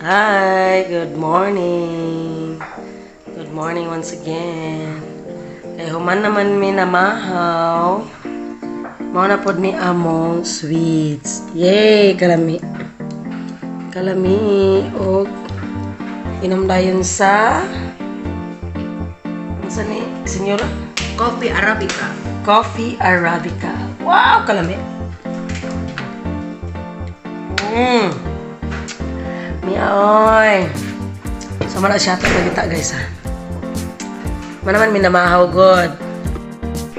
Hi, good morning. Good morning once again. Kay human naman mi namahaw. Mao na pod ni among sweets. Yay, kalami. Kalami og inom dayon sa unsa ni senyora? Coffee Arabica. Coffee Arabica. Wow, kalami. Miaoy. So mana siya ito kita, guys, ha. Mana man minamahaw god.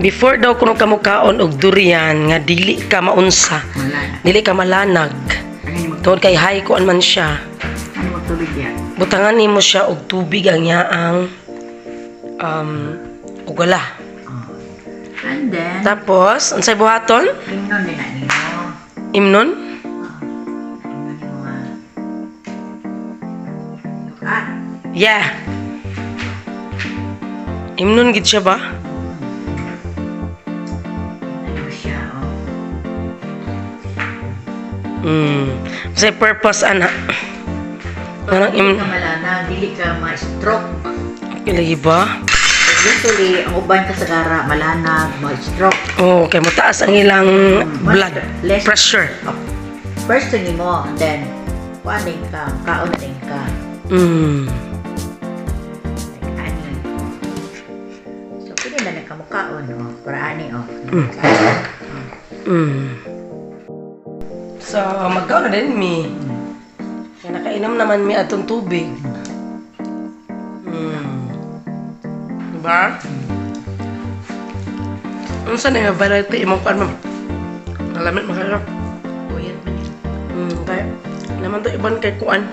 Before daw kuno ka mukaon og durian nga dili ka maunsa, Wala. Dili ka malanag. Ano yung Tungod kay high kuan man siya. Ano magtubig yan? Butangan nimo siya og tubig ang yaang ugala. Oh. And then, Tapos, unsay buhaton? Imnon din na nimo. Imnon? Imnon nimo nga. Ah, Yeah. Imnon gid siya ba? Ano siya, oh. Unsay purpose ana? Nganong Dili im ka malanag, dili ka ma-stroke. Lagi ba? Usually, ang uban kasagara, malanag, ma-stroke. Oh, kay mataas ang ilang blood Less pressure. Oh. First nimo, and then, kuan din ka, kaon din ka. Like, ani. So, pwede na nagkamukaon, oh. Para ani, oh. So, magkaon na din mi. Kaya nakainom naman mi atong tubig. Diba? Unsa na nga variety imong kuan, ma'am? Nalamit man kayo. Uyat man yun. Kaya naman to iban kay kuan.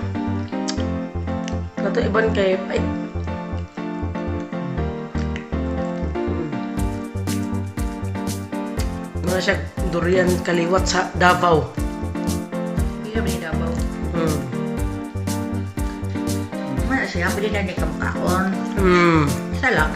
Nato iban kay ay. Mga siya durian kaliwat sa Davao. Hindi kami Davao. Mana siya, pwede na nagkamukaon. Salak.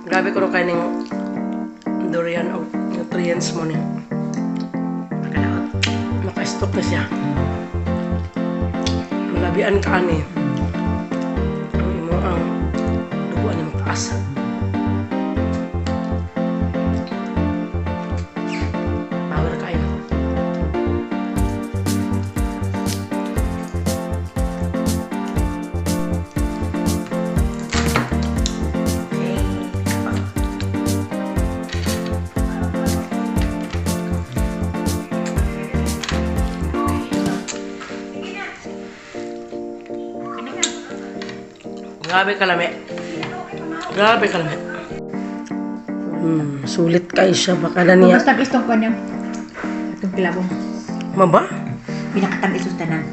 Grabe ko kay ning durian og nutrients mo ni. Makalaot. Maka-stock na siya. Malabian ka ani. Ang imo ang duguan ni mataas. Power kayo. Okay. Okay na nga. Grabe kalami. Grabe kalami. Sulit kay siya baka na niya. Mas tamis tong kanya. Atong kilabong. Ma ba? Pinakatamis yung tanan.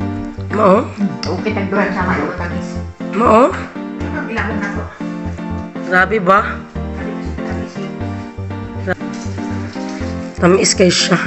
Mao? Okay, tagduhan sama ko tamis. Mao? Ano kilabong na to? Grabe ba? Tamis, tamis yun. Tamis kay siya.